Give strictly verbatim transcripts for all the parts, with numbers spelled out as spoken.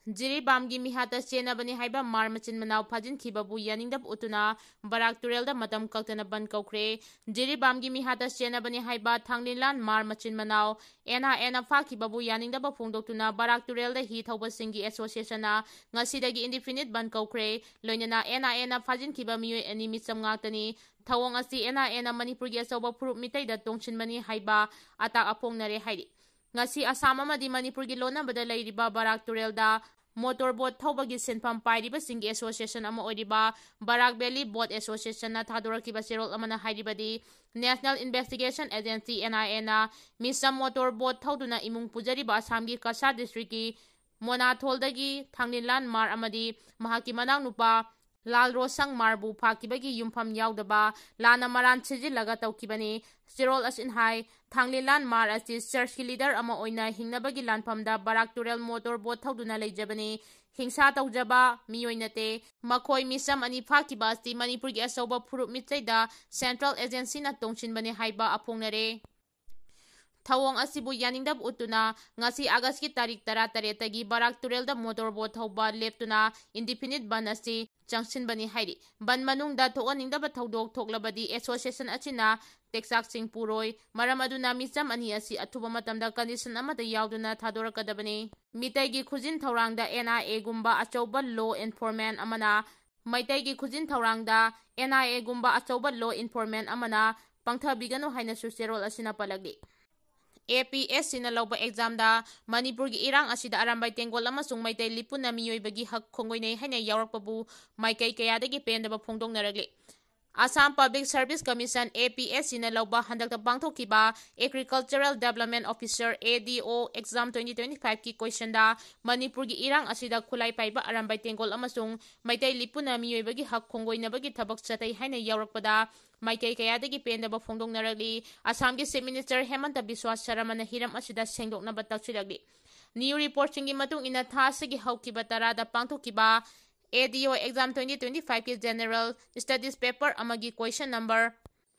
ꯖꯤꯔꯤꯕꯥꯝꯒꯤ ꯃꯤꯍꯥꯠꯇ ꯆꯦꯟꯅꯕꯅꯤ ꯍꯥꯏꯕ ꯃꯥꯔ ꯃꯆꯤꯟ ꯃꯅꯥꯎ ꯐꯥꯖꯤꯟꯈꯤꯕꯕꯨ ꯌꯥꯅꯤꯡꯗꯕ ꯎꯠꯇꯨꯅ ꯕꯔꯥꯛ ꯇꯨꯔꯦꯜꯗ ꯃꯇꯝ ꯀꯛꯇꯅ ꯕꯟ ꯀꯧꯈ꯭ꯔꯦ꯫ ꯖꯤꯔꯤꯕꯥꯝꯒꯤ ꯃꯤꯍꯥꯠꯇ ꯆꯦꯟꯅꯕꯅꯤ ꯍꯥꯏꯕ ꯊꯥꯡꯂꯤꯟꯂꯥꯟ ꯃꯥꯔ ꯃꯆꯤꯟ ꯃꯅꯥꯎ ꯑꯦꯟ ꯑꯥꯏ ꯑꯦꯅ ꯐꯥꯈꯤꯕꯕꯨ ꯌꯥꯅꯤꯡꯗꯕ ꯐꯣꯡꯗꯣꯛꯇꯨꯅ ꯕꯔꯥꯛ ꯇꯨꯔꯦꯜꯗ ꯍꯤ ꯊꯧꯕꯁꯤꯡꯒꯤ ꯑꯦꯁꯣꯁꯤꯌꯦꯁꯟꯅ ꯉꯁꯤꯗꯒꯤ indefinite ꯕꯟ ꯀꯧꯈ꯭ꯔꯦ꯫ ꯂꯣꯏꯅꯅ ꯑꯦꯟ ꯑꯥꯏ ꯑꯦꯅ ꯐꯥꯖꯤꯟꯈꯤꯕ ꯃꯤꯑꯣꯏ ꯑꯅꯤ ꯃꯤꯆꯝ ꯉꯥꯛꯇꯅꯤ꯫ ꯊꯧꯑꯣꯡ ꯑꯁꯤ ꯑꯦꯟ ꯑꯥꯏ ꯑꯦꯅ ꯃꯅꯤꯄꯨꯔꯒꯤ ꯑꯆꯧꯕ ꯐꯨꯔꯨꯞ ꯃꯤꯇꯩꯗ ꯇꯣꯡꯁꯤꯟꯕꯅꯤ ꯍꯥꯏꯕ ꯑꯇꯥꯛ ꯑꯐꯣꯡꯅꯔꯦ ꯍꯥꯏꯔꯤ꯫ ꯉꯁꯤ ꯑꯁꯥꯝ ꯑꯃꯗꯤ ꯃꯅꯤꯄꯨꯔꯒꯤ ꯂꯣꯟꯅꯕꯗ ꯂꯩꯔꯤꯕ ꯕꯔꯥꯛ ꯇꯨꯔꯦꯜꯗ ꯃꯣꯇꯣꯔ ꯕꯣꯠ ꯊꯧꯕꯒꯤ ꯁꯤꯟꯐꯝ ꯄꯥꯏꯔꯤꯕꯁꯤꯡꯒꯤ ꯑꯦꯁꯣꯁꯤꯌꯦꯁꯟ ꯑꯃ ꯑꯣꯏꯔꯤꯕ ꯕꯔꯥꯛ ꯚꯦꯂꯤ ꯕꯣꯠ ꯑꯦꯁꯣꯁꯤꯌꯦꯁꯟꯅ ꯊꯥꯗꯣꯔꯛꯈꯤꯕ ꯆꯦꯔꯣꯜ ꯑꯃꯅ ꯍꯥꯏꯔꯤꯕꯗꯤ, ꯅꯦꯁꯅꯦꯜ ꯏꯟꯚꯦꯁꯇꯤꯒꯦꯁꯟ ꯑꯦꯖꯦꯟꯁꯤ, ꯑꯦꯟ ꯑꯥꯏ ꯑꯦꯅ ꯃꯤꯆꯝ ꯃꯣꯇꯣꯔ ꯕꯣꯠ ꯊꯧꯗꯨꯅ ꯏꯃꯨꯡ ꯄꯨꯖꯔꯤꯕ ꯑꯁꯥꯝꯒꯤ ꯀꯁꯥꯔ ꯗꯤꯁꯇ꯭ꯔꯤꯛꯀꯤ ꯃꯣꯅꯥꯊꯣꯜꯗꯒꯤ ꯊꯥꯡꯂꯤꯟꯂꯥꯟ ꯃꯥꯔ ꯑꯃꯗꯤ ꯃꯍꯥꯛꯀꯤ ꯃꯅꯥꯎꯅꯨꯄꯥ ꯂꯥꯜ ꯔꯣꯁꯪ ꯃꯥꯔꯕꯨ ꯐꯥꯈꯤꯕꯒꯤ ꯌꯨꯝꯐꯝ ꯌꯥꯎꯗꯕ ꯂꯥꯟꯅ ꯃꯔꯥꯟ ꯁꯤꯖꯤꯜꯂꯒ ꯇꯧꯈꯤꯕꯅꯤ꯫ ꯆꯦꯔꯣꯜ ꯑꯁꯤꯅ ꯍꯥꯏ, ꯊꯥꯡꯂꯤꯟꯂꯥꯟ ꯃꯥꯔ ꯑꯁꯤ ꯆꯔꯆꯀꯤ ꯂꯤꯗꯔ ꯑꯃ ꯑꯣꯏꯅ ꯍꯤꯡꯅꯕꯒꯤ ꯂꯥꯟꯐꯝꯗ ꯕꯔꯥꯛ ꯇꯨꯔꯦꯜ ꯃꯣꯇꯣꯔ ꯕꯣꯠ ꯊꯧꯗꯨꯅ ꯂꯩꯖꯕꯅꯤ꯫ ꯍꯤꯡꯁꯥ ꯇꯧꯖꯕ ꯃꯤꯑꯣꯏ ꯅꯠꯇꯦ꯫ ꯃꯈꯣꯏ ꯃꯤꯆꯝ ꯑꯅꯤ ꯐꯥꯈꯤꯕ ꯑꯁꯤ ꯃꯅꯤꯄꯨꯔꯒꯤ ꯑꯆꯧꯕ ꯐꯨꯔꯨꯞ ꯃꯤꯇꯩꯗ ꯁꯦꯟꯇ꯭ꯔꯦꯜ ꯑꯦꯖꯦꯟꯁꯤꯅ ꯇꯣꯡꯁꯤꯟꯕꯅꯤ ꯍꯥꯏꯕ ꯑꯐꯣꯡꯅꯔꯦ꯫ ꯊꯧꯑꯣꯡ ꯑꯁꯤꯕꯨ ꯌꯥꯅꯤꯡꯗꯕ ꯎꯠꯇꯨꯅ ꯉꯁꯤ ꯑꯥꯒꯁꯀꯤ ꯇꯥꯔꯤꯛ ꯇꯔꯥꯇꯔꯦꯠꯇꯒꯤ ꯕꯔꯥꯛ ꯇꯨꯔꯦꯜꯗ ꯃꯣꯇꯣꯔ ꯕꯣꯠ ꯊꯧꯕ ꯂꯦꯞꯇꯨꯅ indefinite ꯕꯟ ꯑꯁꯤ ꯆꯪꯁꯤꯟꯕꯅꯤ ꯍꯥꯏꯔꯤ꯫ ꯕꯟ ꯃꯅꯨꯡꯗ ꯊꯣꯛꯍꯟꯅꯤꯡꯗꯕ ꯊꯧꯗꯣꯛ ꯊꯣꯛꯂꯕꯗꯤ ꯑꯦꯁꯣꯁꯤꯌꯦꯁꯟ ꯑꯁꯤꯅ ꯇꯦꯛꯆꯥꯛꯁꯤꯡ ꯄꯨꯔꯣꯏ꯫ ꯃꯔꯝ ꯑꯗꯨꯅ ꯃꯤꯆꯝ ꯑꯅꯤ ꯑꯁꯤ ꯑꯊꯨꯕ ꯃꯇꯝꯗ ꯀꯟꯗꯤꯁꯟ ꯑꯃꯗ ꯌꯥꯎꯗꯨꯅ ꯊꯥꯗꯣꯔꯛꯀꯗꯕꯅꯤ꯫ ꯃꯤꯇꯩꯒꯤ ꯈꯨꯖꯤꯟ ꯊꯧꯔꯥꯡꯗ ꯑꯦꯟ ꯑꯥꯏ ꯑꯦꯒꯨꯝꯕ ꯑꯆꯧꯕ ꯂꯣ ꯑꯦꯟꯐꯣꯔꯁꯃꯦꯟ ꯑꯃꯅ ꯃꯩꯇꯩꯒꯤ ꯈꯨꯖꯤꯟ ꯊꯧꯔꯥꯡꯗ ꯑꯦꯟ ꯑꯥꯏ ꯑꯦꯒꯨꯝꯕ ꯑꯆꯧꯕ ꯂꯣ ꯑꯦꯟꯐꯣꯔꯁꯃꯦꯟ ꯑꯃꯅ ꯄꯪꯊꯕꯤꯒꯅꯨ ꯍꯥꯏꯅꯁꯨ ꯆꯦꯔꯣꯜ ꯑꯁꯤꯅ ꯄꯜꯂꯛꯂꯤ꯫ ꯑꯦ ꯄꯤ ꯑꯦꯁ ꯁꯤꯅ ꯂꯧꯕ ꯑꯦꯛꯖꯥꯝꯗ ꯃꯅꯤꯄꯨꯔꯒꯤ ꯏꯔꯥꯡ ꯑꯁꯤꯗ ꯑꯔꯥꯝꯕꯥꯏ ꯇꯦꯡꯒꯣꯜ ꯑꯃꯁꯨꯡ ꯃꯩꯇꯩ ꯂꯤꯄꯨꯅ ꯃꯤꯑꯣꯏꯕꯒꯤ ꯍꯛ ꯈꯣꯡꯒꯣꯏꯅꯩ ꯍꯥꯏꯅ ꯌꯥꯎꯔꯛꯄꯕꯨ ꯃꯥꯏꯀꯩ ꯀꯌꯥꯗꯒꯤ ꯄꯦꯟꯗꯕ ꯐꯣꯡꯗꯣꯛꯅꯔꯛꯂꯤ꯫ ꯑꯁꯥꯝ ꯄꯕ꯭ꯂꯤꯛ ꯁꯔꯚꯤꯁ ꯀꯃꯤꯁꯟ, ꯑꯦ ꯄꯤ ꯑꯦꯁ ꯁꯤꯅ ꯂꯧꯕ ꯍꯟꯗꯛꯇ ꯄꯥꯡꯊꯣꯛꯈꯤꯕ ꯑꯦꯒ꯭ꯔꯤꯀꯜꯆꯔꯦꯜ ꯗꯦꯕꯂꯞꯃꯦꯟ ꯑꯣꯐꯤꯁꯔ, ꯑꯦ ꯗꯤ ꯑꯣ, ꯑꯦꯛꯖꯥꯝ twenty twenty five ꯀꯤ ꯀꯣꯏꯁꯟꯗ ꯃꯅꯤꯄꯨꯔꯒꯤ ꯏꯔꯥꯡ ꯑꯁꯤꯗ ꯈꯨꯠꯂꯥꯏ ꯄꯥꯏꯕ ꯑꯔꯥꯝꯕꯥꯏ ꯇꯦꯡꯒꯣꯜ ꯑꯃꯁꯨꯡ ꯃꯩꯇꯩ ꯂꯤꯄꯨꯅ ꯃꯤꯑꯣꯏꯕꯒꯤ ꯍꯛ ꯈꯣꯡꯒꯣꯏꯅꯕꯒꯤ ꯊꯕꯛ ꯆꯠꯊꯩ ꯍꯥꯏꯅ ꯌꯥꯎꯔꯛꯄꯗ ꯃꯥꯏꯀꯩ ꯀꯌꯥꯗꯒꯤ ꯄꯦꯟꯗꯕ ꯐꯣꯡꯗꯣꯛꯅꯔꯛꯂꯤ꯫ ꯑꯁꯥꯝꯒꯤ ꯆꯤꯐ ꯃꯤꯅꯤꯁꯇꯔ ꯍꯦꯃꯟꯇ ꯕꯤꯁ꯭ꯋꯥ ꯁꯔꯃꯅ ꯍꯤꯔꯝ ꯑꯁꯤꯗ ꯁꯦꯡꯗꯣꯛꯅꯕ ꯇꯛꯁꯤꯜꯂꯛꯂꯤ꯫ ꯅ꯭ꯌꯨ ꯔꯤꯄꯣꯔꯠꯁꯤꯡꯒꯤ ꯃꯇꯨꯡ ꯏꯟꯅ ꯊꯥ ꯑꯁꯤꯒꯤ ꯍꯧꯈꯤꯕ ꯇꯔꯥꯗ ꯄꯥꯡꯊꯣꯛꯈꯤꯕ ꯑꯦ ꯗꯤ ꯑꯣ ꯑꯦꯛꯖꯥꯝ twenty twenty five ꯀꯤ ꯖꯦꯅꯔꯦꯜ ꯁ꯭ꯇꯗꯤꯁ ꯄꯦꯄꯔ ꯑꯃꯒꯤ ꯀꯣꯏꯁꯟ ꯅꯝꯕꯔ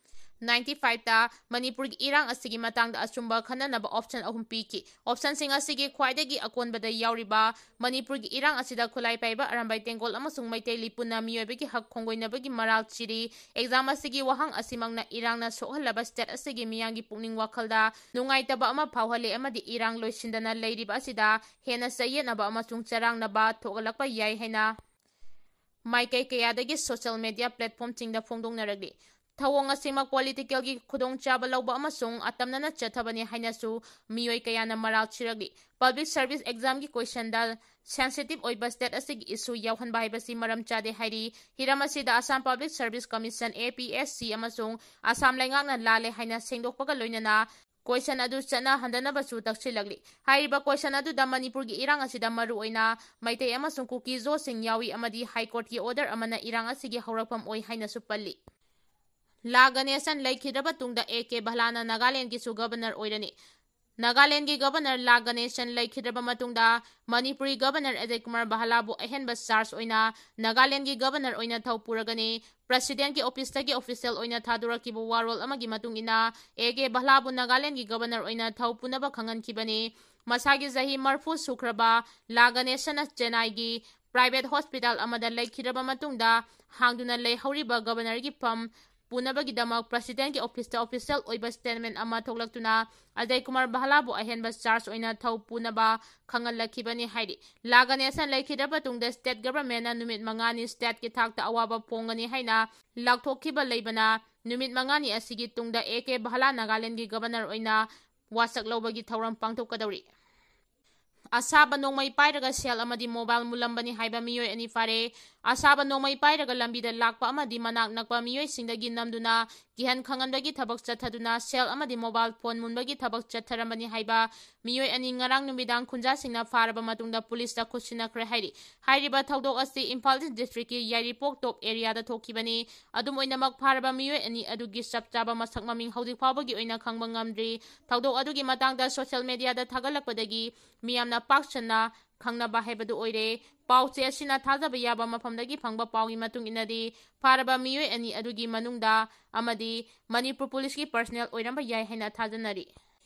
ꯅꯥꯏꯟꯇꯤ ꯐꯥꯏꯚꯇ ꯃꯅꯤꯄꯨꯔꯒꯤ ꯏꯔꯥꯡ ꯑꯁꯤꯒꯤ ꯃꯇꯥꯡꯗ ꯑꯆꯨꯝꯕ ꯈꯟꯅꯅꯕ ꯑꯣꯞꯁꯟ ꯑꯍꯨꯝ ꯄꯤꯈꯤ꯫ ꯑꯣꯞꯁꯟꯁꯤꯡ ꯑꯁꯤꯒꯤ ꯈ꯭ꯋꯥꯏꯗꯒꯤ ꯑꯀꯣꯟꯕꯗ ꯌꯥꯎꯔꯤꯕ ꯃꯅꯤꯄꯨꯔꯒꯤ ꯏꯔꯥꯡ ꯑꯁꯤꯗ ꯈꯨꯠꯂꯥꯏ ꯄꯥꯏꯕ ꯑꯔꯥꯝꯕꯥꯏ ꯇꯦꯡꯒꯣꯜ ꯑꯃꯁꯨꯡ ꯃꯩꯇꯩ ꯂꯤꯄꯨꯅ ꯃꯤꯑꯣꯏꯕꯒꯤ ꯍꯛ ꯈꯣꯡꯒꯣꯏꯅꯕꯒꯤ ꯃꯔꯥꯜ ꯆꯤꯔꯤ꯫ ꯑꯦꯛꯖꯥꯝ ꯑꯁꯤꯒꯤ ꯋꯥꯍꯪ ꯑꯁꯤꯃꯛꯅ ꯏꯔꯥꯡꯅ ꯁꯣꯛꯍꯜꯂꯕ ꯁ꯭ꯇꯦꯠ ꯑꯁꯤꯒꯤ ꯃꯤꯌꯥꯝꯒꯤ ꯄꯨꯛꯅꯤꯡ ꯋꯥꯈꯜꯗ ꯅꯨꯡꯉꯥꯏꯇꯕ ꯑꯃ ꯐꯥꯎꯍꯜꯂꯦ ꯑꯃꯗꯤ ꯏꯔꯥꯡ ꯂꯣꯏꯁꯤꯟꯗꯅ ꯂꯩꯔꯤꯕ ꯑꯁꯤꯗ ꯍꯦꯟꯅ ꯆꯌꯦꯠꯅꯕ ꯑꯃꯁꯨꯡ ꯆꯔꯥꯡꯅꯕ ꯊꯣꯛꯍꯜꯂꯛꯄ ꯌꯥꯏ ꯍꯥꯏꯅ ꯃꯥꯏꯀꯩ ꯀꯌꯥꯗꯒꯤ ꯁꯣꯁꯤꯌꯦꯜ ꯃꯦꯗꯤꯌꯥ ꯄ꯭ꯂꯦꯠꯐꯣꯝꯁꯤꯡꯗ ꯐꯣꯡꯗꯣꯛꯅꯔꯛꯂꯤ꯫ ꯊꯧꯑꯣꯡ ꯑꯁꯤꯃꯛ ꯄꯣꯂꯤꯇꯤꯀꯦꯜꯒꯤ ꯈꯨꯗꯣꯡꯆꯥꯕ ꯂꯧꯕ ꯑꯃꯁꯨꯡ ꯑꯇꯝꯅꯅ ꯆꯠꯊꯕꯅꯤ ꯍꯥꯏꯅꯁꯨ ꯃꯤꯑꯣꯏ ꯀꯌꯥꯅ ꯃꯔꯥꯜ ꯁꯤꯔꯛꯂꯤ꯫ ꯄꯕ꯭ꯂꯤꯛ ꯁꯔꯚꯤꯁ ꯑꯦꯛꯖꯥꯝꯒꯤ ꯀꯣꯏꯁꯟꯗ ꯁꯦꯟꯁꯤꯇꯤꯚ ꯑꯣꯏꯕ ꯁ꯭ꯇꯦꯠ ꯑꯁꯤꯒꯤ ꯏꯁꯨ ꯌꯥꯎꯍꯟꯕ ꯍꯥꯏꯕꯁꯤ ꯃꯔꯝ ꯆꯥꯗꯦ ꯍꯥꯏꯔꯤ꯫ ꯍꯤꯔꯝ ꯑꯁꯤꯗ ꯑꯁꯥꯝ ꯄꯕ꯭ꯂꯤꯛ ꯁꯔꯚꯤꯁ ꯀꯃꯤꯁꯟ, ꯑꯦ ꯄꯤ ꯑꯦꯁ ꯁꯤ, ꯑꯃꯁꯨꯡ ꯑꯁꯥꯝ ꯂꯩꯉꯥꯛꯅ ꯂꯥꯜꯂꯦ ꯍꯥꯏꯅ ꯁꯦꯡꯗꯣꯛꯄꯒ ꯂꯣꯏꯅꯅ ꯀꯣꯏꯁꯟ ꯑꯗꯨ ꯆꯠꯅꯍꯟꯗꯅꯕꯁꯨ ꯇꯛꯁꯤꯜꯂꯛꯂꯤ꯫ ꯍꯥꯏꯔꯤꯕ ꯀꯣꯏꯁꯟ ꯑꯗꯨꯗ ꯃꯅꯤꯄꯨꯔꯒꯤ ꯏꯔꯥꯡ ꯑꯁꯤꯗ ꯃꯔꯨꯑꯣꯏꯅ ꯃꯩꯇꯩ ꯑꯃꯁꯨꯡ ꯀꯨꯀꯤ ꯖꯣꯁꯤꯡ ꯌꯥꯎꯏ ꯑꯃꯗꯤ ꯍꯥꯏ ꯀꯣꯔꯠꯀꯤ ꯑꯣꯔꯗꯔ ꯑꯃꯅ ꯏꯔꯥꯡ ꯑꯁꯤꯒꯤ ꯍꯧꯔꯛꯐꯝ ꯑꯣꯏ ꯍꯥꯏꯅꯁꯨ ꯄꯜꯂꯤ꯫ ꯂꯥ ꯒꯅꯦꯁꯟ ꯂꯩꯈꯤꯗ꯭ꯔꯕ ꯇꯨꯡꯗ ꯑꯦ ꯀꯦ ꯚꯂꯥꯅ ꯅꯥꯒꯥꯂꯦꯟꯗꯒꯤꯁꯨ ꯒꯕꯔꯅꯔ ꯑꯣꯏꯔꯅꯤ꯫ ꯅꯥꯒꯥꯂꯦꯟꯗꯒꯤ ꯒꯕꯔꯅꯔ ꯂꯥ ꯒꯅꯦꯁꯟ ꯂꯩꯈꯤꯗ꯭ꯔꯕ ꯃꯇꯨꯡꯗ ꯃꯅꯤꯄꯨꯔꯤ ꯒꯕꯔꯅꯔ ꯑꯖꯌ ꯀꯨꯃꯥꯔ ꯚꯂꯥꯕꯨ ꯑꯍꯦꯟꯕ ꯆꯥꯔꯖ ꯑꯣꯏꯅ ꯅꯥꯒꯥꯂꯦꯟꯗꯒꯤ ꯒꯕꯔꯅꯔ ꯑꯣꯏꯅ ꯊꯧ ꯄꯨꯔꯒꯅꯤ꯫ ꯄ꯭ꯔꯁꯤꯗꯦꯟꯠꯀꯤ ꯑꯣꯐꯤꯁꯇꯒꯤ ꯑꯣꯐꯤꯁꯤꯌꯦꯜ ꯑꯣꯏꯅ ꯊꯥꯗꯣꯔꯛꯈꯤꯕ ꯋꯥꯔꯣꯜ ꯑꯃꯒꯤ ꯃꯇꯨꯡ ꯏꯟꯅ, ꯑꯦ ꯀꯦ ꯚꯂꯥꯕꯨ ꯅꯥꯒꯥꯂꯦꯟꯗꯒꯤ ꯒꯕꯔꯅꯔ ꯑꯣꯏꯅ ꯊꯧ ꯄꯨꯅꯕ ꯈꯪꯍꯟꯈꯤꯕꯅꯤ꯫ ꯃꯁꯥꯒꯤ ꯆꯍꯤ ꯃꯔꯤꯐꯨ ꯁꯨꯈ꯭ꯔꯕ ꯂꯥ ꯒꯅꯦꯁꯟꯅ ꯆꯦꯟꯅꯥꯏꯒꯤ ꯄ꯭ꯔꯥꯏꯚꯦꯠ ꯍꯣꯁꯄꯤꯇꯥꯜ ꯑꯃꯗ ꯂꯩꯈꯤꯗ꯭ꯔꯕ ꯃꯇꯨꯡꯗ ꯍꯥꯡꯗꯨꯅ ꯂꯩꯍꯧꯔꯤꯕ ꯒꯕꯔꯅꯔꯒꯤ ꯐꯝ ꯄꯨꯅꯕꯒꯤꯗꯃꯛ ꯄ꯭ꯔꯁꯤꯗꯦꯟꯠꯀꯤ ꯑꯣꯐꯤꯁꯇ ꯑꯣꯐꯤꯁꯤꯌꯦꯜ ꯑꯣꯏꯕ ꯁ꯭ꯇꯦꯠꯃꯦꯟꯠ ꯑꯃ ꯊꯣꯛꯂꯛꯇꯨꯅ ꯑꯖꯌ ꯀꯨꯃꯥꯔ ꯚꯂꯥꯕꯨ ꯑꯍꯦꯟꯕ ꯆꯥꯔꯖ ꯑꯣꯏꯅ ꯊꯧ ꯄꯨꯅꯕ ꯈꯪꯍꯜꯂꯛꯈꯤꯕꯅꯤ ꯍꯥꯏꯔꯤ꯫ ꯂꯥ ꯒꯅꯦꯁꯟ ꯂꯩꯈꯤꯗ꯭ꯔꯕ ꯇꯨꯡꯗ ꯁ꯭ꯇꯦꯠ ꯒꯕꯔꯃꯦꯟꯠꯅ ꯅꯨꯃꯤꯠ ꯃꯉꯥꯅꯤ ꯁ꯭ꯇꯦꯠꯀꯤ ꯊꯥꯛꯇ ꯑꯋꯥꯕ ꯐꯣꯡꯒꯅꯤ ꯍꯥꯏꯅ ꯂꯥꯎꯊꯣꯛꯈꯤꯕ ꯂꯩꯕꯅ, ꯅꯨꯃꯤꯠ ꯃꯉꯥꯅꯤ ꯑꯁꯤꯒꯤ ꯇꯨꯡꯗ ꯑꯦ ꯀꯦ ꯚꯂꯥ ꯅꯥꯒꯥꯂꯦꯟꯗꯒꯤ ꯒꯕꯔꯅꯔ ꯑꯣꯏꯅ ꯋꯥꯁꯛ ꯂꯧꯕꯒꯤ ꯊꯧꯔꯝ ꯄꯥꯡꯊꯣꯛꯀꯗꯧꯔꯤ꯫ ꯑꯁꯥꯕ ꯅꯣꯡꯃꯩ ꯄꯥꯏꯔꯒ ꯁꯦꯜ ꯑꯃꯗꯤ ꯃꯣꯕꯥꯏꯜ ꯃꯨꯜꯂꯝꯕꯅꯤ ꯍꯥꯏꯕ ꯃꯤꯑꯣꯏ ꯑꯅꯤ ꯐꯥꯔꯦ꯫ ꯑꯁꯥꯕ ꯅꯣꯡꯃꯩ ꯄꯥꯏꯔꯒ ꯂꯝꯕꯤꯗ ꯂꯥꯛꯄ ꯑꯃꯗꯤ ꯃꯅꯥꯛ ꯅꯛꯄ ꯃꯤꯑꯣꯏꯁꯤꯡꯗꯒꯤ ꯅꯝꯗꯨꯅ ꯀꯤꯍꯟ ꯈꯪꯍꯟꯕꯒꯤ ꯊꯕꯛ ꯆꯠꯊꯗꯨꯅ ꯁꯦꯜ ꯑꯃꯗꯤ ꯃꯣꯕꯥꯏꯜ ꯐꯣꯟ ꯃꯨꯟꯕꯒꯤ ꯊꯕꯛ ꯆꯠꯊꯔꯝꯕꯅꯤ ꯍꯥꯏꯕ ꯃꯤꯑꯣꯏ ꯑꯅꯤ ꯉꯔꯥꯡ ꯅꯨꯃꯤꯗꯥꯡ ꯈꯨꯟꯖꯥꯁꯤꯡꯅ ꯐꯥꯔꯕ ꯃꯇꯨꯡꯗ ꯄꯨꯂꯤꯁꯇ ꯈꯨꯠꯁꯤꯟꯅꯈ꯭ꯔꯦ ꯍꯥꯏꯔꯤ꯫ ꯍꯥꯏꯔꯤꯕ ꯊꯧꯗꯣꯛ ꯑꯁꯤ ꯏꯝꯐꯥꯜ ꯏꯁ ꯗꯤꯁꯇ꯭ꯔꯤꯛꯀꯤ ꯌꯥꯏꯔꯤꯄꯣꯛ ꯇꯣꯞ ꯑꯦꯔꯤꯌꯥꯗ ꯊꯣꯛꯈꯤꯕꯅꯤ꯫ ꯑꯗꯨꯝ ꯑꯣꯏꯅꯃꯛ, ꯐꯥꯔꯕ ꯃꯤꯑꯣꯏ ꯑꯅꯤ ꯑꯗꯨꯒꯤ ꯆꯞ ꯆꯥꯕ ꯃꯁꯛ ꯃꯃꯤꯡ ꯍꯧꯖꯤꯛ ꯐꯥꯎꯕꯒꯤ ꯑꯣꯏꯅ ꯈꯪꯕ ꯉꯝꯗ꯭ꯔꯤ꯫ ꯊꯧꯗꯣꯛ ꯑꯗꯨꯒꯤ ꯃꯇꯥꯡꯗ ꯁꯣꯁꯤꯌꯦꯜ ꯃꯦꯗꯤꯌꯥꯗ ꯊꯥꯒꯠꯂꯛꯄꯗꯒꯤ ꯃꯤꯌꯥꯝꯅ ꯄꯥꯛ ꯁꯟꯅ ꯈꯪꯅꯕ ꯍꯥꯏꯕꯗꯨ ꯑꯣꯏꯔꯦ꯫ ꯄꯥꯎ ꯆꯦ ꯑꯁꯤꯅ ꯊꯥꯖꯕ ꯌꯥꯕ ꯃꯐꯝꯗꯒꯤ ꯐꯪꯕ ꯄꯥꯎꯒꯤ ꯃꯇꯨꯡ ꯏꯟꯅꯗꯤ, ꯐꯥꯔꯕ ꯃꯤꯑꯣꯏ ꯑꯅꯤ ꯑꯗꯨꯒꯤ ꯃꯅꯨꯡꯗ ꯑꯃꯗꯤ ꯃꯅꯤꯄꯨꯔ ꯄꯨꯂꯤꯁꯀꯤ ꯄꯔꯁꯅꯦꯜ ꯑꯣꯏꯔꯝꯕ ꯌꯥꯏ ꯍꯥꯏꯅ ꯊꯥꯖꯅꯔꯤ꯫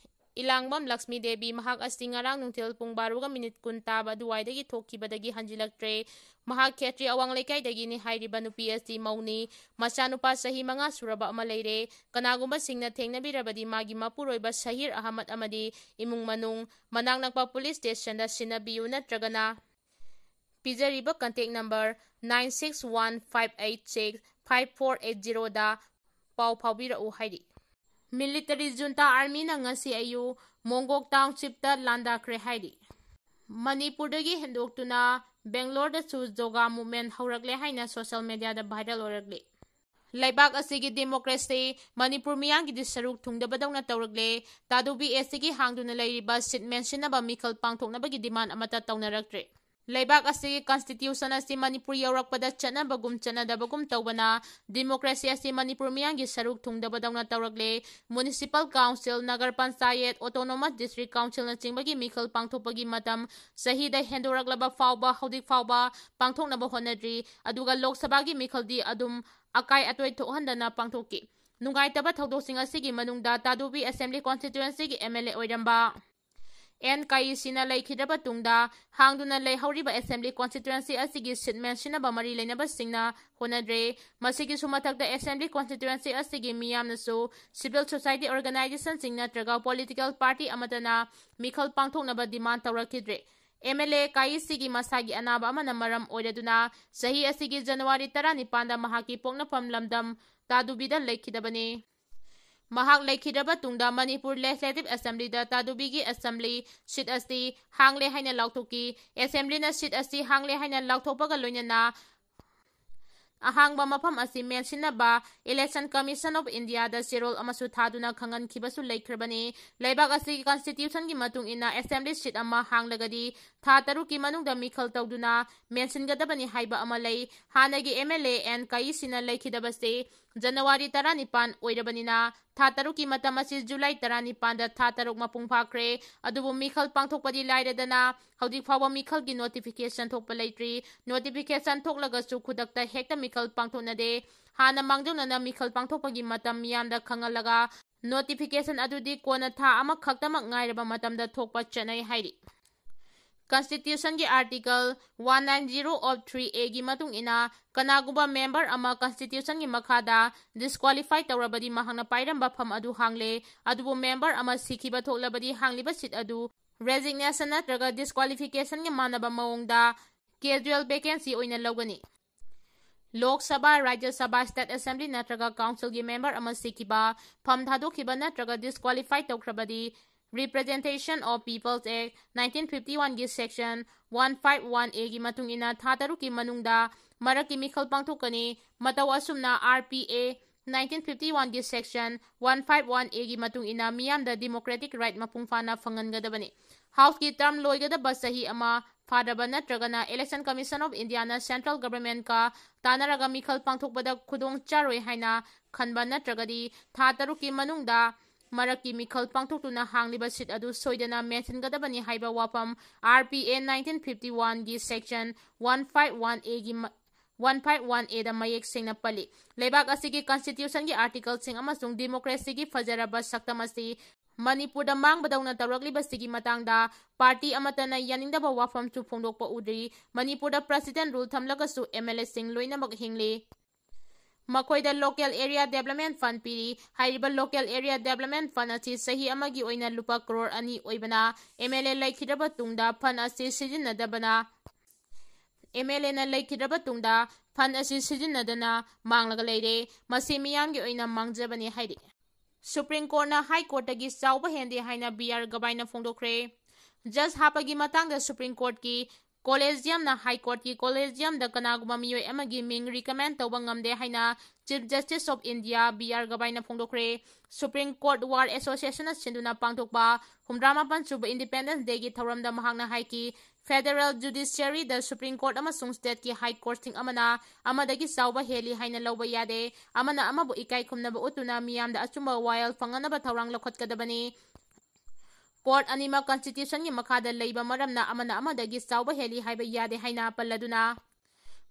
ꯏꯂꯥꯡꯕꯝ ꯂꯛꯁꯃꯤ ꯗꯦꯕꯤ ꯃꯍꯥꯛ ꯑꯁꯤ ꯉꯔꯥꯡ ꯅꯨꯡꯊꯤꯜ ꯄꯨꯡ ꯕꯥꯔꯣꯒ ꯃꯤꯅꯤꯠ ꯀꯨꯟ ꯇꯥꯕ ꯑꯗꯨꯋꯥꯏꯗꯒꯤ ꯊꯣꯛꯈꯤꯕꯗꯒꯤ ꯍꯟꯖꯤꯜꯂꯛꯇ꯭ꯔꯦ꯫ ꯃꯍꯥꯛ ꯈꯦꯇ꯭ꯔꯤ ꯑꯋꯥꯡ ꯂꯩꯀꯥꯏꯗꯒꯤꯅꯤ ꯍꯥꯏꯔꯤꯕ ꯅꯨꯄꯤ ꯑꯁꯤ ꯃꯧꯅꯤ꯫ ꯃꯆꯥꯅꯨꯄꯥ ꯆꯍꯤ ꯃꯉꯥ ꯁꯨꯔꯕ ꯑꯃ ꯂꯩꯔꯦ꯫ ꯀꯅꯥꯒꯨꯝꯕꯁꯤꯡꯅ ꯊꯦꯡꯅꯕꯤꯔꯕꯗꯤ ꯃꯥꯒꯤ ꯃꯄꯨꯔꯣꯏꯕ ꯁꯍꯤꯔ ꯑꯍꯃꯗ ꯑꯃꯗꯤ ꯏꯃꯨꯡ ꯃꯅꯨꯡ, ꯃꯅꯥꯛ ꯅꯛꯄ ꯄꯨꯂꯤꯁ ꯁ꯭ꯇꯦꯁꯟꯗ ꯁꯤꯟꯅꯕꯤꯌꯨ ꯅꯠꯇ꯭ꯔꯒꯅ ꯄꯤꯖꯔꯤꯕ contact number nine six one five eight six five four eight zeroꯗ ꯄꯥꯎ ꯐꯥꯎꯕꯤꯔꯛꯎ ꯍꯥꯏꯔꯤ꯫ ꯃꯤꯂꯤꯇꯔꯤ ꯖꯨꯟꯇꯥ ꯑꯥꯔꯃꯤꯅ ꯉꯁꯤ ꯑꯌꯨꯛ ꯃꯣꯡꯒꯣꯛ ꯇꯥꯎꯟꯁꯤꯞꯇ ꯂꯥꯟꯗꯥꯈ꯭ꯔꯦ ꯍꯥꯏꯔꯤ꯫ ꯃꯅꯤꯄꯨꯔꯗꯒꯤ ꯍꯦꯟꯗꯣꯛꯇꯨꯅ ꯕꯦꯡꯒ꯭ꯂꯣꯔꯗꯁꯨ ꯖꯣꯒꯥ ꯃꯨꯚꯃꯦꯟ ꯍꯧꯔꯛꯂꯦ ꯍꯥꯏꯅ ꯁꯣꯁꯤꯌꯦꯜ ꯃꯦꯗꯤꯌꯥꯗ ꯚꯥꯏꯔꯦꯜ ꯑꯣꯏꯔꯛꯂꯤ꯫ ꯂꯩꯕꯥꯛ ꯑꯁꯤꯒꯤ ꯗꯦꯃꯣꯀ꯭ꯔꯦꯁꯤ ꯃꯅꯤꯄꯨꯔ ꯃꯤꯌꯥꯝꯒꯤꯗꯤ ꯁꯔꯨꯛ ꯊꯨꯡꯗꯕꯗꯧꯅ ꯇꯧꯔꯛꯂꯦ꯫ ꯇꯥꯗꯨꯕꯤ ꯑꯦꯁꯇꯤꯒꯤ ꯍꯥꯡꯗꯨꯅ ꯂꯩꯔꯤꯕ ꯁꯤꯠ ꯃꯦꯟꯁꯤꯟꯅꯕ ꯃꯤꯈꯜ ꯄꯥꯡꯊꯣꯛꯅꯕꯒꯤ ꯗꯤꯃꯥꯟ ꯑꯃꯠꯇ ꯇꯧꯅꯔꯛꯇ꯭ꯔꯦ꯫ ꯂꯩꯕꯥꯛ ꯑꯁꯤꯒꯤ ꯀꯟꯁꯇꯤꯇ꯭ꯌꯨꯁꯟ ꯑꯁꯤ ꯃꯅꯤꯄꯨꯔ ꯌꯧꯔꯛꯄꯗ ꯆꯠꯅꯕꯒꯨꯝ ꯆꯠꯅꯗꯕꯒꯨꯝ ꯇꯧꯕꯅ ꯗꯦꯃꯣꯀ꯭ꯔꯦꯁꯤ ꯑꯁꯤ ꯃꯅꯤꯄꯨꯔ ꯃꯤꯌꯥꯝꯒꯤ ꯁꯔꯨꯛ ꯊꯨꯡꯗꯕꯗꯧꯅ ꯇꯧꯔꯛꯂꯦ꯫ Municipal council, nagar panchayat, autonomous district ꯀꯥꯎꯟꯁꯤꯜꯅꯆꯤꯡꯕꯒꯤ ꯃꯤꯈꯜ ꯄꯥꯡꯊꯣꯛꯄꯒꯤ ꯃꯇꯝ ꯆꯍꯤꯗ ꯍꯦꯟꯗꯣꯔꯛꯂꯕ ꯐꯥꯎꯕ ꯍꯧꯖꯤꯛ ꯐꯥꯎꯕ ꯄꯥꯡꯊꯣꯛꯅꯕ ꯍꯣꯠꯅꯗ꯭ꯔꯤ꯫ ꯑꯗꯨꯒ ꯂꯣꯛ ꯁꯚꯥꯒꯤ ꯃꯤꯈꯜꯗꯤ ꯑꯗꯨꯝ ꯑꯀꯥꯏ ꯑꯇꯣꯏ ꯊꯣꯛꯍꯟꯗꯅ ꯄꯥꯡꯊꯣꯛꯈꯤ꯫ ꯅꯨꯡꯉꯥꯏꯇꯕ ꯊꯧꯗꯣꯛꯁꯤꯡ ꯑꯁꯤꯒꯤ ꯃꯅꯨꯡꯗ ꯇꯥꯗꯨꯕꯤ ꯑꯦꯁꯦꯝꯕ꯭ꯂꯤ ꯀꯣꯟꯁꯇꯤꯇ꯭ꯋꯦꯟꯁꯤꯒꯤ ꯑꯦꯝ ꯑꯦꯜ ꯑꯦ ꯑꯣꯏꯔꯝꯕ ꯑꯦꯟ ꯀꯥꯏꯁꯤꯅ ꯂꯩꯈꯤꯗ꯭ꯔꯕ ꯇꯨꯡꯗ ꯍꯥꯡꯗꯨꯅ ꯂꯩꯍꯧꯔꯤꯕ ꯑꯦꯁꯦꯝꯕ꯭ꯂꯤ ꯀꯣꯟꯁꯇꯤꯇ꯭ꯋꯦꯟꯁꯤ ꯑꯁꯤꯒꯤ ꯁꯤꯠ ꯃꯦꯟꯁꯤꯟꯅꯕ ꯃꯔꯤ ꯂꯩꯅꯕꯁꯤꯡꯅ ꯍꯣꯠꯅꯗ꯭ꯔꯦ꯫ ꯃꯁꯤꯒꯤꯁꯨ ꯃꯊꯛꯇ ꯑꯦꯁꯦꯝꯕ꯭ꯂꯤ ꯀꯣꯟꯁꯇꯤꯇ꯭ꯋꯦꯟꯁꯤ ꯑꯁꯤꯒꯤ ꯃꯤꯌꯥꯝꯅꯁꯨ ꯁꯤꯚꯤꯜ ꯁꯣꯁꯥꯏꯇꯤ ꯑꯣꯔꯒꯅꯥꯏꯖꯦꯁꯟꯁꯤꯡ ꯅꯠꯇ꯭ꯔꯒ ꯄꯣꯂꯤꯇꯤꯀꯦꯜ ꯄꯥꯔꯇꯤ ꯑꯃꯠꯇꯅ ꯃꯤꯈꯜ ꯄꯥꯡꯊꯣꯛꯅꯕ ꯗꯤꯃꯥꯟ ꯇꯧꯔꯛꯈꯤꯗ꯭ꯔꯦ꯫ ꯑꯦꯝ ꯑꯦꯜ ꯑꯦ ꯀꯥꯏꯁꯤꯒꯤ ꯃꯁꯥꯒꯤ ꯑꯅꯥꯕ ꯑꯃꯅ ꯃꯔꯝ ꯑꯣꯏꯔꯗꯨꯅ ꯆꯍꯤ ꯑꯁꯤꯒꯤ ꯖꯅꯋꯥꯔꯤ ꯇꯔꯥꯅꯤꯄꯥꯟꯗ ꯃꯍꯥꯛꯀꯤ ꯄꯣꯛꯅꯐꯝ ꯂꯝꯗꯝ ꯇꯥꯗꯨꯕꯤꯗ ꯂꯩꯈꯤꯗꯕꯅꯤ꯫ ꯃꯍꯥꯛ ꯂꯩꯈꯤꯗ꯭ꯔꯕ ꯇꯨꯡꯗ ꯃꯅꯤꯄꯨꯔ ꯂꯦꯖꯤꯁꯂꯦꯇꯤꯚ ꯑꯦꯁꯦꯝꯕ꯭ꯂꯤꯗ ꯇꯥꯗꯨꯕꯤꯒꯤ ꯑꯦꯁꯦꯝꯕ꯭ꯂꯤ ꯁꯤꯠ ꯑꯁꯤ ꯍꯥꯡꯂꯦ ꯍꯥꯏꯅ ꯂꯥꯎꯊꯣꯛꯈꯤ꯫ ꯑꯦꯁꯦꯝꯕ꯭ꯂꯤꯅ ꯁꯤꯠ ꯑꯁꯤ ꯍꯥꯡꯂꯦ ꯍꯥꯏꯅ ꯂꯥꯎꯊꯣꯛꯄꯒ ꯂꯣꯏꯅꯅ ꯑꯍꯥꯡꯕ ꯃꯐꯝ ꯑꯁꯤ ꯃꯦꯟꯁꯤꯟꯅꯕ ꯏꯂꯦꯛꯁꯟ ꯀꯃꯤꯁꯟ ꯑꯣꯐ ꯏꯟꯗꯤꯌꯥꯗ ꯆꯦꯔꯣꯜ ꯑꯃꯁꯨ ꯊꯥꯗꯨꯅ ꯈꯪꯍꯟꯈꯤꯕꯁꯨ ꯂꯩꯈ꯭ꯔꯕꯅꯤ꯫ ꯂꯩꯕꯥꯛ ꯑꯁꯤꯒꯤ ꯀꯟꯁꯇꯤꯇ꯭ꯌꯨꯁꯟꯒꯤ ꯃꯇꯨꯡ ꯏꯟꯅ ꯑꯦꯁꯦꯝꯕ꯭ꯂꯤ ꯁꯤꯠ ꯑꯃ ꯍꯥꯡꯂꯒꯗꯤ ꯊꯥ ꯇꯔꯨꯛꯀꯤ ꯃꯅꯨꯡꯗ ꯃꯤꯈꯜ ꯇꯧꯗꯨꯅ ꯃꯦꯟꯁꯤꯟꯒꯗꯕꯅꯤ ꯍꯥꯏꯕ ꯑꯃ ꯂꯩ꯫ ꯍꯥꯟꯅꯒꯤ ꯑꯦꯝ ꯑꯦꯜ ꯑꯦ ꯑꯦꯟ ꯀꯥꯏꯁꯤꯅ ꯂꯩꯈꯤꯗꯕꯁꯦ ꯖꯅꯋꯥꯔꯤ ꯇꯔꯥꯅꯤꯄꯥꯟ ꯑꯣꯏꯔꯕꯅꯤꯅ ꯊꯥ ꯇꯔꯨꯛꯀꯤ ꯃꯇꯝ ꯑꯁꯤ ꯖꯨꯂꯥꯏ ꯇꯔꯥꯅꯤꯄꯥꯟꯗ ꯊꯥ ꯇꯔꯨꯛ ꯃꯄꯨꯡ ꯐꯥꯈ꯭ꯔꯦ꯫ ꯑꯗꯨꯕꯨ ꯃꯤꯈꯜ ꯄꯥꯡꯊꯣꯛꯄꯗꯤ ꯂꯥꯏꯔꯗꯅ ꯍꯧꯖꯤꯛ ꯐꯥꯎꯕ ꯃꯤꯈꯜꯒꯤ notification ꯊꯣꯛꯄ ꯂꯩꯇ꯭ꯔꯤ꯫ Notification ꯊꯣꯛꯂꯒꯁꯨ ꯈꯨꯗꯛꯇ ꯍꯦꯛꯇ ꯃꯤꯈꯜ ꯄꯥꯡꯊꯣꯛꯅꯗꯦ꯫ ꯍꯥꯟꯅ ꯃꯥꯡꯖꯧꯅꯅ ꯃꯤꯈꯜ ꯄꯥꯡꯊꯣꯛꯄꯒꯤ ꯃꯇꯝ ꯃꯤꯌꯥꯝꯗ ꯈꯪꯍꯜꯂꯒ notification ꯑꯗꯨꯗꯤ ꯀꯣꯟꯅ ꯊꯥ ꯑꯃꯈꯛꯇꯃꯛ ꯉꯥꯏꯔꯕ ꯃꯇꯝꯗ ꯊꯣꯛꯄ ꯆꯠꯅꯩ ꯍꯥꯏꯔꯤ꯫ Constitution ꯒꯤ Article one nine zero of three A ꯒꯤ ꯃꯇꯨꯡ ꯏꯟꯅ ꯀꯅꯥꯒꯨꯝꯕ member ꯑꯃ Constitution ꯒꯤ ꯃꯈꯥꯗ disqualify ꯇꯧꯔꯕꯗꯤ ꯃꯍꯥꯛꯅ ꯄꯥꯏꯔꯝꯕ ꯐꯝ ꯑꯗꯨ ꯍꯥꯡꯂꯦ꯫ ꯑꯗꯨꯕꯨ member ꯑꯃ ꯁꯤꯈꯤꯕ ꯊꯣꯛꯂꯕꯗꯤ ꯍꯥꯡꯂꯤꯕ seat ꯑꯗꯨ resignation ꯅꯠꯇ꯭ꯔꯒ disqualification ꯒ ꯃꯥꯟꯅꯕ ꯃꯑꯣꯡꯗ casual vacancy ꯑꯣꯏꯅ ꯂꯧꯒꯅꯤ꯫ ꯂꯣꯛ ꯁꯚꯥ, ꯔꯥꯖ꯭ꯌ ꯁꯚꯥ, State Assembly ꯅꯠꯇ꯭ꯔꯒ Council ꯒꯤ member ꯑꯃ ꯁꯤꯈꯤꯕ, ꯐꯝ ꯊꯥꯗꯣꯛꯈꯤꯕ ꯅꯠꯇ꯭ꯔꯒ disqualify ꯇꯧꯈ꯭ꯔꯕꯗꯤ Representation of People's Act nineteen fifty one ꯒꯤ Section one five one A ꯒꯤ ꯃꯇꯨꯡ ꯏꯟꯅ ꯊꯥ ꯇꯔꯨꯛꯀꯤ ꯃꯅꯨꯡꯗ ꯃꯔꯛꯀꯤ ꯃꯤꯈꯜ ꯄꯥꯡꯊꯣꯛꯀꯅꯤ꯫ ꯃꯇꯧ ꯑꯁꯨꯝꯅ R P A nineteen fifty one ꯒꯤ Section one five one A ꯒꯤ ꯃꯇꯨꯡ ꯏꯟꯅ ꯃꯤꯌꯥꯝꯗ democratic right ꯃꯄꯨꯡ ꯐꯥꯅ ꯐꯪꯍꯟꯒꯗꯕꯅꯤ꯫ House ꯀꯤ term ꯂꯣꯏꯒꯗꯕ ꯆꯍꯤ ꯑꯃ ꯐꯥꯔꯕ ꯅꯠꯇ꯭ꯔꯒꯅ Election Commission of India ꯅ Central Government ꯀ ꯇꯥꯟꯅꯔꯒ ꯃꯤꯈꯜ ꯄꯥꯡꯊꯣꯛꯄꯗ ꯈꯨꯗꯣꯡ ꯆꯥꯔꯣꯏ ꯍꯥꯏꯅ ꯈꯟꯕ ꯅꯠꯇ꯭ꯔꯒꯗꯤ ꯊꯥ ꯇꯔꯨꯛꯀꯤ ꯃꯅꯨꯡꯗ ꯃꯔꯛꯀꯤ ꯃꯤꯈꯜ ꯄꯥꯡꯊꯣꯛꯇꯨꯅ ꯍꯥꯡꯂꯤꯕ seat ꯑꯗꯨ ꯁꯣꯏꯗꯅ ꯃꯦꯟꯁꯤꯟꯒꯗꯕꯅꯤ ꯍꯥꯏꯕ ꯋꯥꯐꯝ R P A nineteen fifty one ꯒꯤ Section one five one A ꯒꯤ ꯃ-, one five one A ꯗ ꯃꯌꯦꯛ ꯁꯦꯡꯅ ꯄꯜꯂꯤ꯫ ꯂꯩꯕꯥꯛ ꯑꯁꯤꯒꯤ Constitution ꯒꯤ Article ꯁꯤꯡ ꯑꯃꯁꯨꯡ democracy ꯒꯤ ꯐꯖꯔꯕ ꯁꯛꯇꯝ ꯑꯁꯤ ꯃꯅꯤꯄꯨꯔꯗ ꯃꯥꯡꯕꯗꯧꯅ ꯇꯧꯔꯛꯂꯤꯕꯁꯤꯒꯤ ꯃꯇꯥꯡꯗ party ꯑꯃꯠꯇꯅ ꯌꯥꯅꯤꯡꯗꯕ ꯋꯥꯐꯝꯁꯨ ꯐꯣꯡꯗꯣꯛꯄ ꯎꯗ꯭ꯔꯤ꯫ ꯃꯅꯤꯄꯨꯔꯗ President rule ꯊꯝꯂꯒꯁꯨ M L A ꯁꯤꯡ ꯂꯣꯏꯅꯃꯛ ꯍꯤꯡꯂꯤ꯫ ꯃꯈꯣꯏꯗ Local Area Development Fund ꯄꯤꯔꯤ꯫ ꯍꯥꯏꯔꯤꯕ Local Area Development Fund ꯑꯁꯤ ꯆꯍꯤ ꯑꯃꯒꯤ ꯑꯣꯏꯅ ꯂꯨꯄꯥ ꯀ꯭ꯔꯣꯔ ꯑꯅꯤ ꯑꯣꯏꯕꯅ, M L A ꯂꯩꯈꯤꯗ꯭ꯔꯕ ꯇꯨꯡꯗ fund ꯑꯁꯤ ꯁꯤꯖꯤꯟꯅꯗꯕꯅ, M L A ꯅ ꯂꯩꯈꯤꯗ꯭ꯔꯕ ꯇꯨꯡꯗ fund ꯑꯁꯤ ꯁꯤꯖꯤꯟꯅꯗꯅ ꯃꯥꯡꯂꯒ ꯂꯩꯔꯦ꯫ ꯃꯁꯤ ꯃꯤꯌꯥꯝꯒꯤ ꯑꯣꯏꯅ ꯃꯥꯡꯖꯕꯅꯤ ꯍꯥꯏꯔꯤ꯫ Supreme Court ꯅ High Court ꯇꯒꯤ ꯆꯥꯎꯕ ꯍꯦꯟꯗꯦ ꯍꯥꯏꯅ B R ꯒꯕꯥꯏꯅ ꯐꯣꯡꯗꯣꯛꯈ꯭ꯔꯦ꯫ Judge ꯍꯥꯞꯄꯒꯤ ꯃꯇꯥꯡꯗ Supreme Court ꯀꯤ Collegiumꯅ High Courtꯀꯤ Collegiumꯗ ꯀꯅꯥꯒꯨꯝꯕ ꯃꯤꯑꯣꯏ ꯑꯃꯒꯤ ꯃꯤꯡ recommend ꯇꯧꯕ ꯉꯝꯗꯦ ꯍꯥꯏꯅ Chief Justice of India B R Gavaiꯅ ꯐꯣꯡꯗꯣꯛꯈ꯭ꯔꯦ꯫ Supreme Court War Associationꯅ ꯁꯤꯟꯗꯨꯅ ꯄꯥꯡꯊꯣꯛꯄ ꯍꯨꯝꯗ꯭ꯔꯥ ꯃꯥꯄꯟ ꯁꯨꯕ Independence Dayꯒꯤ ꯊꯧꯔꯝꯗ ꯃꯍꯥꯛꯅ ꯍꯥꯏꯈꯤ, Federal Judiciaryꯗ Supreme Court ꯑꯃꯁꯨꯡ stateꯀꯤ High Courtꯁꯤꯡ ꯑꯃꯅ ꯑꯃꯗꯒꯤ ꯆꯥꯎꯕ ꯍꯦꯜꯂꯤ ꯍꯥꯏꯅ ꯂꯧꯕ ꯌꯥꯗꯦ꯫ ꯑꯃꯅ ꯑꯃꯕꯨ ꯏꯀꯥꯏ ꯈꯨꯝꯅꯕ ꯎꯠꯇꯨꯅ ꯃꯤꯌꯥꯝꯗ ꯑꯆꯨꯝꯕ ꯋꯥꯌꯦꯜ ꯐꯪꯍꯟꯅꯕ ꯊꯧꯔꯥꯡ ꯂꯧꯈꯠꯀꯗꯕꯅꯤ꯫ Court ꯑꯅꯤꯃꯛ Constitutionꯒꯤ ꯃꯈꯥꯗ ꯂꯩꯕ ꯃꯔꯝꯅ ꯑꯃꯅ ꯑꯃꯗꯒꯤ ꯆꯥꯎꯕ ꯍꯦꯜꯂꯤ ꯍꯥꯏꯕ ꯌꯥꯗꯦ ꯍꯥꯏꯅ ꯄꯜꯂꯗꯨꯅ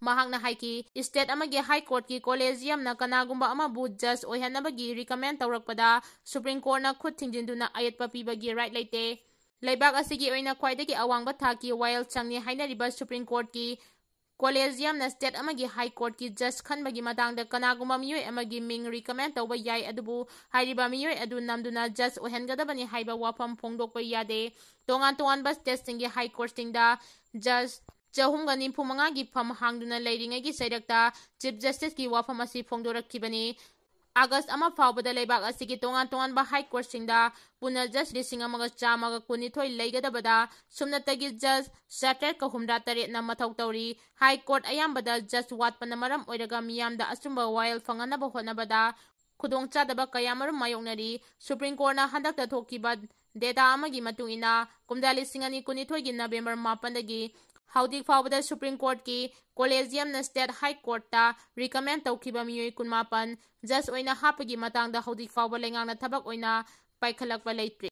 ꯃꯍꯥꯛꯅ ꯍꯥꯏꯈꯤ, state ꯑꯃꯒꯤ High Courtꯀꯤ Collegiumꯅ ꯀꯅꯥꯒꯨꯝꯕ ꯑꯃꯕꯨ judge ꯑꯣꯏꯍꯟꯅꯕꯒꯤ recommend ꯇꯧꯔꯛꯄꯗ Supreme Courtꯅ ꯈꯨꯠ ꯊꯤꯡꯖꯤꯟꯗꯨꯅ ꯑꯌꯦꯠꯄ ꯄꯤꯕꯒꯤ right ꯂꯩꯇꯦ꯫ ꯂꯩꯕꯥꯛ ꯑꯁꯤꯒꯤ ꯑꯣꯏꯅ ꯈ꯭ꯋꯥꯏꯗꯒꯤ ꯑꯋꯥꯡꯕ ꯊꯥꯛꯀꯤ ꯋꯥꯌꯦꯜ ꯁꯪꯅꯤ ꯍꯥꯏꯅꯔꯤꯕ Supreme Courtꯀꯤ Collegiumꯅ state ꯑꯃꯒꯤ High Courtꯀꯤ judge ꯈꯟꯕꯒꯤ ꯃꯇꯥꯡꯗ ꯀꯅꯥꯒꯨꯝꯕ ꯃꯤꯑꯣꯏ ꯑꯃꯒꯤ ꯃꯤꯡ recommend ꯇꯧꯕ ꯌꯥꯏ, ꯑꯗꯨꯕꯨ ꯍꯥꯏꯔꯤꯕ ꯃꯤꯑꯣꯏ ꯑꯗꯨ ꯅꯝꯗꯨꯅ judge ꯑꯣꯏꯍꯟꯒꯗꯕꯅꯤ ꯍꯥꯏꯕ ꯋꯥꯐꯝ ꯐꯣꯡꯗꯣꯛꯄ ꯌꯥꯗꯦ꯫ ꯇꯣꯉꯥꯟ ꯇꯣꯉꯥꯟꯕ stateꯁꯤꯡꯒꯤ High Courtꯁꯤꯡꯗ judge ꯆꯍꯨꯝꯒ ꯅꯤꯐꯨ ꯃꯉꯥꯒꯤ ꯐꯝ ꯍꯥꯡꯗꯨꯅ ꯂꯩꯔꯤꯉꯩꯒꯤ ꯆꯩꯔꯛꯇ Chief Justiceꯀꯤ ꯋꯥꯐꯝ ꯑꯁꯤ ꯐꯣꯡꯗꯣꯔꯛꯈꯤꯕꯅꯤ꯫ August ꯑꯃ ꯐꯥꯎꯕꯗ ꯂꯩꯕꯥꯛ ꯑꯁꯤꯒꯤ ꯇꯣꯉꯥꯟ ꯇꯣꯉꯥꯟꯕ High Courtꯁꯤꯡꯗ ꯄꯨꯟꯅ judge ꯂꯤꯁꯤꯡ ꯑꯃꯒ ꯆꯥꯝꯃꯒ ꯀꯨꯟꯅꯤꯊꯣꯏ ꯂꯩꯒꯗꯕꯗ ꯁꯨꯞꯅꯇꯒꯤ judge ꯆꯥꯇ꯭ꯔꯦꯠꯀ ꯍꯨꯝꯗ꯭ꯔꯥ ꯇꯔꯦꯠꯅ ꯃꯊꯧ ꯇꯧꯔꯤ꯫ High Court ꯑꯌꯥꯝꯕꯗ judge ꯋꯥꯠꯄꯅ ꯃꯔꯝ ꯑꯣꯏꯔꯒ ꯃꯤꯌꯥꯝꯗ ꯑꯆꯨꯝꯕ ꯋꯥꯌꯦꯜ ꯐꯪꯍꯟꯅꯕ ꯍꯣꯠꯅꯕꯗ ꯈꯨꯗꯣꯡꯆꯥꯗꯕ ꯀꯌꯥꯃꯔꯨꯝ ꯃꯥꯌꯣꯛꯅꯔꯤ꯫ Supreme Courtꯅ ꯍꯟꯗꯛꯇ ꯊꯣꯛꯈꯤꯕ data ꯑꯃꯒꯤ ꯃꯇꯨꯡ ꯏꯟꯅ, ꯀꯨꯝꯖꯥ ꯂꯤꯁꯤꯡ ꯑꯅꯤ ꯀꯨꯟꯅꯤꯊꯣꯏꯒꯤ November ꯃꯥꯄꯟꯗꯒꯤ ꯍꯧꯖꯤꯛ ꯐꯥꯎꯕꯗ Supreme Courtꯀꯤ Collegiumꯅ state High Courtꯇ recommend ꯇꯧꯈꯤꯕ ꯃꯤꯑꯣꯏ ꯀꯨꯟꯃꯥꯄꯟ judge ꯑꯣꯏꯅ ꯍꯥꯞꯄꯒꯤ ꯃꯇꯥꯡꯗ ꯍꯧꯖꯤꯛ ꯐꯥꯎꯕ ꯂꯩꯉꯥꯛꯅ ꯊꯕꯛ ꯑꯣꯏꯅ ꯄꯥꯏꯈꯠꯂꯛꯄ ꯂꯩꯇ꯭ꯔꯤ꯫